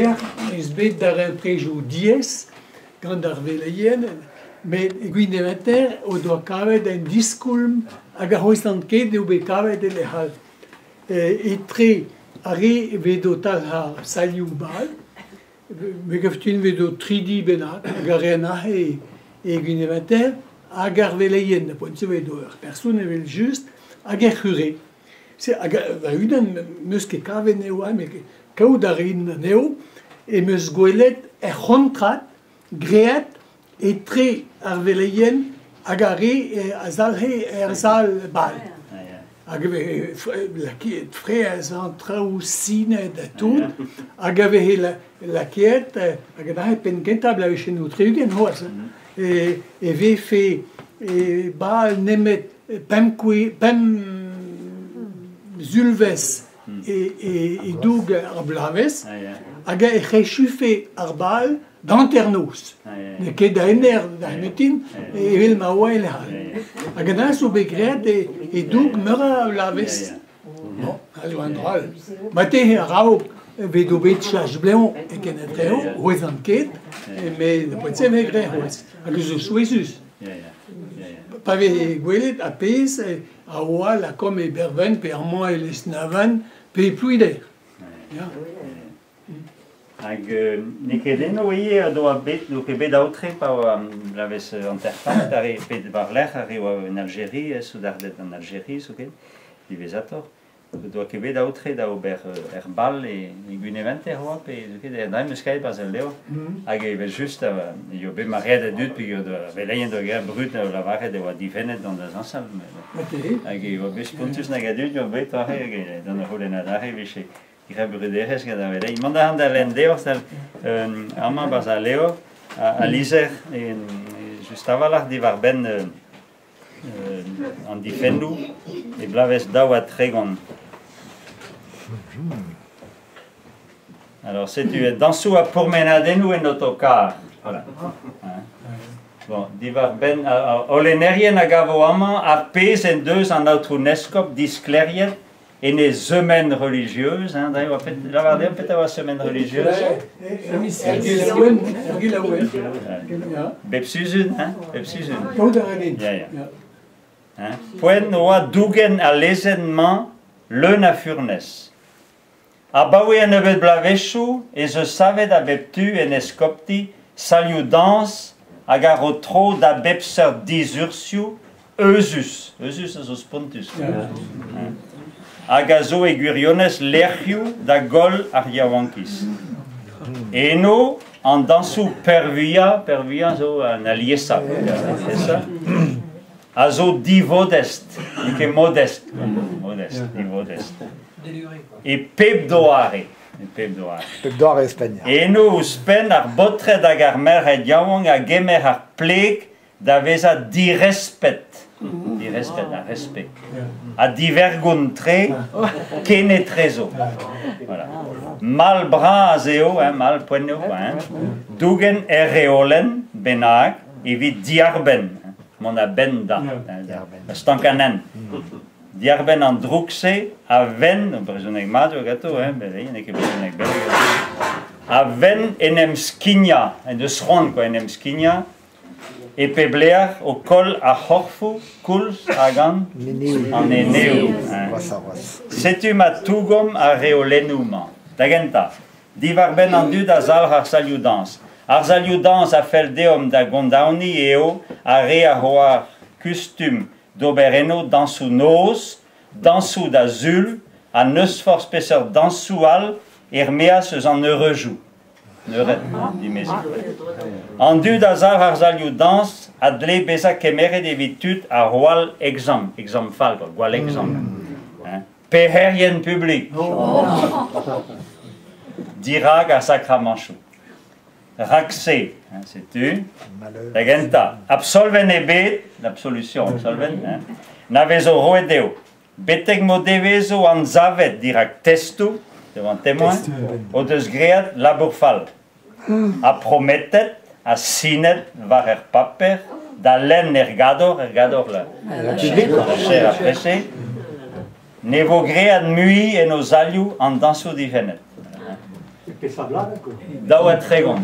Ez bet darempredoù diaes gant ar veleien, met e Gwineventer o doa kavet un diskoulm hag a c'houezan ket eo bet kavet e lec'h all. Etre ar re 'vet o talc'hañ salioù bal, me gav din 'vet o tri di bennak hag ar re anezhe e Gwineventer hag ar veleien, da poent-se 'vet ur person evel-just hag er c'hure. Hag va-unan 'meus ket kavet anezho, met kaout a rin anezho, em eus gwelet er c'hontrad graet etre ar veleien hag ar re a zalc'he er sal bal. Hag e veze lakaet fraezh an traoù sinet ha tout, hag a veze lakaet, hag neuze penn-kentañ bloavezhioù 60 c'hoazh, e vefe bal nemet pemp sulvezh e-doug ar bloavezh hag ec'h echufe ar bal d'hanternoz. N'eo ket da ener da netin evel ma oa e lec'h all. Hag an dra zo bet graet e-doug meur a bloavezh. Bon, a zo un dra all. Marteze a-raok bet o bet cheñch-blev e Kenetrev, 'ouezan ket, met da poent-se e vez graet c'hoazh. Hag ez eus souezhus. Pa vez gwelet ar pezh a oa lakaomp e Berven pe amañ e Lesneven pe e Plouider. Ya. Hag n'eo ket eno ivez a doa bet, n'eo ket bet aotre pa oa bloavezh 50 ar re bet war-lerc'h ar re oa en Aljerie, soudarded an Aljerie zoken, diwezhatoc'h. O doa ket bet aotre da ober er bal e Gwineventer oa pe ket en eus kaet barzh al levr. Hag evel-just eo bet maread a dud peogwir ar veleien doa graet brud da lavaret e oa difennet dont da zañsal. Hag e oa bet spontus nag a dud oa bet aze hag gant ar c'houlenn adarre e vije graet bruderezh gant ar veleien. Mont a ran da lenn deoc'h amañ barzh al levr al lizher just a-walc'h diwar-benn an difennoù e bloavezh 32. Alors setu dañsoù ha pourmenadennoù en otokarr. Voilà. Bon, diwar-benn holennerien a gavo amañ ar pezh en deus an aotrou 'n eskob disklêriet en e semaine religieuse, hein, dre oa pet, lavar deomp petra oa semaine religieuse? Er gelaouenn. Bep sizhun, hein, bep sizhun. Ya, ya. Hein? Poent oa dougen al lezenn-mañ leun a furnez. Abaoe un nebeud bloavezhioù ez eus savet a bep tu en eskopti salioù dañs hag a ro tro da bep seurt dizurzhioù euzhus, euzhus a zo spontus, hag a zo e gwirionez lec'hioù da goll ar yaouankiz. Eno, an dañsoù peurvuiañ, peurvuiañ zo an aliesañ, a zo divodest, n'eo ket modest, modest, divodest. E pep doare, e pep doare. Pep doare Spagn. Eno ouzhpenn ar baotred hag ar merc'hed yaouank a gemer ar pleg da vezañ direspet, direspet, ar respet, ha divergont-tre kenetrezo. Voilà. Mall bras eo, hein, mall poent eo, quoi, hein, dougen er reolenn bennak evit diarbenn, mont a-benn da, stank an hent. Diarbenn an droug-se a venn, brezhoneg mat eo ganto, hein, n'eo ket brezhoneg belleg, a venn en em skignañ, en deus c'hoant quoi, en em skignañ, E pep lec'h o koll ar c'horfoù koulz hag an eneoù. Setu ma tougomp ar reolennoù-mañ. Da gentañ, diwar-benn an dud a zalc'h ar salioù-dañs. Ar salioù-dañs a fell deomp da gondaoniñ eo ar re a oar kustum d'ober eno dañsoù-noz, dañsoù da sul ha n'eus forzh peseurt dañsoù all er-maez eus an eureujoù. Neuret, dimeziñ. An dud a sav ar salioù dañs a dle bezañ kemeret evit tud ar gwall egzampl, egzampl fall, gwall egzampl. Hein. Pec'herien publik dirak ar sakramañchoù. Rak-se, hein, setu, da gentañ, absolvenn ebet, l'absolution, absolvenn, hein, na vezo roet dezho. Betek m'o devezo anzavet dirak testoù, devant témoin, o deus graet labour fall ha prometet ha sinet war ur paper da lenn er gador, er gador la, la chaire à prêcher, ne vo graet mui en o zalioù an dañsoù difennet. 32. 32.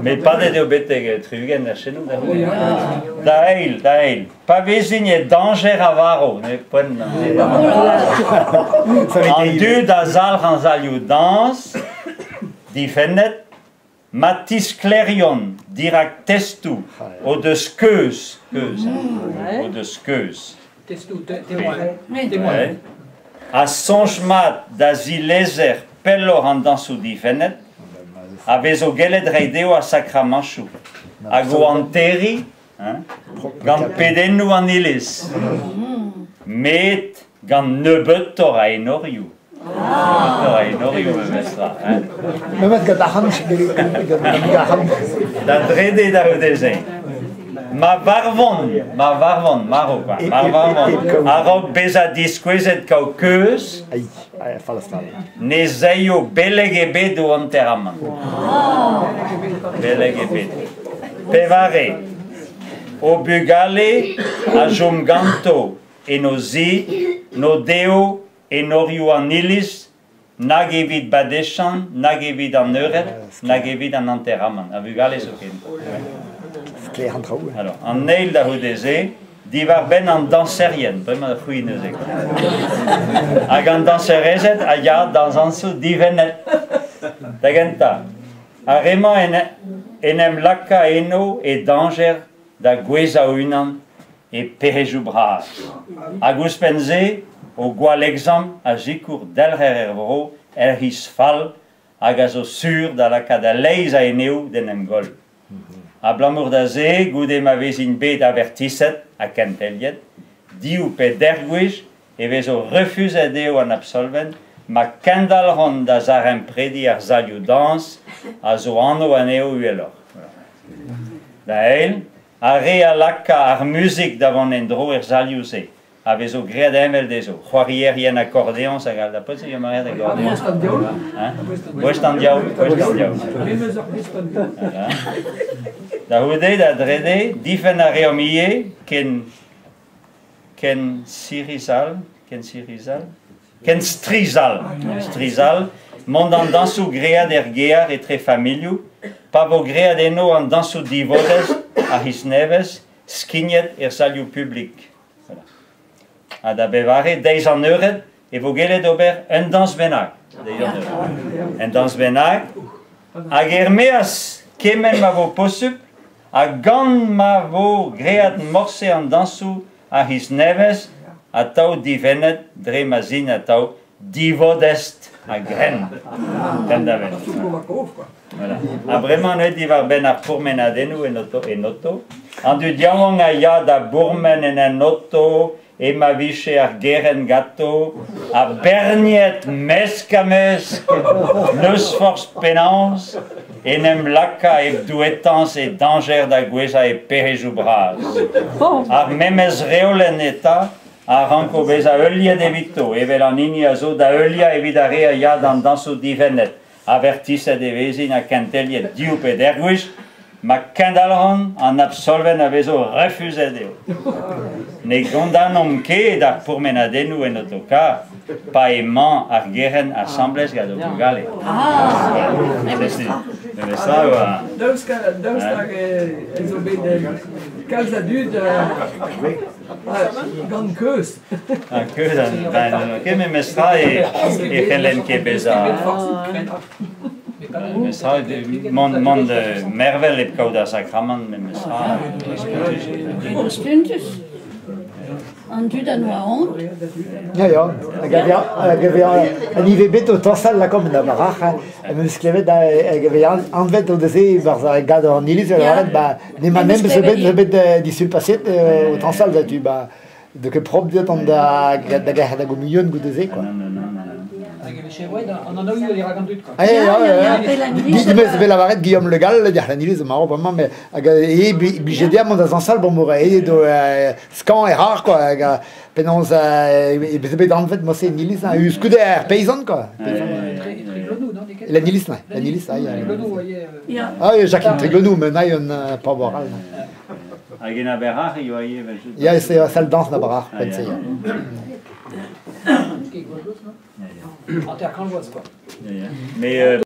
Met padet eo betek 60 er chennoù da c'houde. Da eil, da eil. Pa vezint e dañjer a varv, ne poent an dud a zalc'h an salioù dañs, difennet, ma tisklêriont dirak testoù o deus keuz, keuz, o deus keuz. Testoù, temoin. Ha soñj mat da zilezer pelloc'h an dañsoù difennet, a vezo gellet reiñ dezho ar sakramañchoù hag o hanteriñ gant pedennoù an Iliz, met gant nebeutoc'h a enorioù. Nebeutoc'h a enorioù memestra. Memes gant arc'hant, gant arc'hant. Da drede da c'houde-se. Ma varvont, ma varvont, marv quoi, ma varvont, a-raok bezañ diskouezet kaout keuz, ne zeio beleg ebet d'o enteramant. Beleg ebet. Pevare, o bugale a chom ganto en o zi, n'o deo enorioù an iliz nag evit badeziant, nag evit an eured, nag evit an enteramant, ar vugale zoken. Sklaer an traoù. Alors, an eil da c'houde-se, diwar-benn an dañserien, bremañ c'hwi neuze. Hag an dañserezed a ya d'an dañsoù divennet. Da gentañ, ar re-mañ en, en em laka eno e dañjer da gouezhañ o-unan e pec'hedoù bras. Hag ouzhpenn-se, o gwall ekzampl a sikour delc'her er vro er c'hiz fall hag a zo sur da lakaat a-leizh a eneoù d'en em goll. Abalamour da se, goude ma vezint bet avertiset ha kenteliet, div pe deir gwech e vezo refuzet dezho an absolvenn ma kendalc'hont da zaremprediñ ar salioù dañs a zo anv anezho uheloc'h. Da eil, ar re a laka ar muzik da vont en-dro er salioù-se a vezo graet heñvel dezho, c'hoarierien akordeoñs hag all. Da peseurt eo maread akordeoñs? Boest an diaoul. Hein? Boest an diaoul, boest an diaoul. Da c'houde, da drede, difenn a reomp ivez ken ken sirizal, ken sirizal, ken strizal, strizal, mont d'an dañsoù graet er gêr etre familhoù, pa vo graet eno an dañsoù divodez a c'hiz nevez skignet er salioù publik. Voilà. Ha da bevare, deiz an eured, e vo gellet ober un dañs bennak. Deiz an eured. Un dañs bennak. Hag er-maez kement ma vo posupl, ha gant ma vo graet morse an dañsoù a c'hiz nevez, atav divennet dre ma 'z int atav divodest a-grenn. Penn-da-benn. Voilà. Ha bremañ neuze diwar-benn ar pourmenadennoù en oto, en oto. An dud yaouank a ya da bourmen en un oto e ma vije ar gerent ganto ha berniet mesk-ha-mesk, n'eus forzh penaos, en em laka hep douetañs e dañjer da gouezhañ e pec'hedoù bras. Ar memes reolenn eta a ranko bezañ heuliet evito, evel an hini a zo da heuliañ evit ar re a ya d'an dañsoù divennet. Avertiset e vezint ha kenteliet div pe deir gwech, ma kendalc'hont an absolvenn a vezo refuzet eo. Ne gondanomp ket ar pourmenadennoù en otokarr pa emañ ar gerent asambles gant o bugale. Memestra eo Daoust daoust hag ez zo bet kalz a dud gant keuz. Ha keuz, ben, ket memestra e, e c'hellen ket bezañ... Memestra, mont, mont mervel hep kaout ar sakramant memestra. Spontus. An dud a noa aon. Ya, ya, hag a vez, hag a vez, an ivez bet o tañsal lakaomp da varac'h, hein, em eus klevet hag a vez anvet o deus barzh ar gador an iliz, lavaret ba n'emañ nem zo bet zo bet disul paseet o tañsal da tu ba de ket propr dit an da da gerc'hat da gomunion goude-se quoi. Non, non, non, non. Hag e vije roet an anaoù dirak an dud quoi. Ah, ya, ya, ya. Dimez bet lavaret Guillaume Le Gall, diac'h an iliz marv bremañ, mais hag e blije dezhañ mont da zañsal bon mor e do skañv e rar quoi, hag penaos e veze bet anvet morse en iliz, hein, eus goude ar peizant quoi. Treglonou, non, La iliz, ouais, la iliz, ah, ya. Ah, Jacqueline Treglonou, mais naï un pauvre all. Hag en Aberac'h e oa ivez evel-just. Ya, c'est salle danse d'Aberac'h, Ah, ya. penn-se, ya. Hanter kant vloaz, quoi. Ya, ya. Mais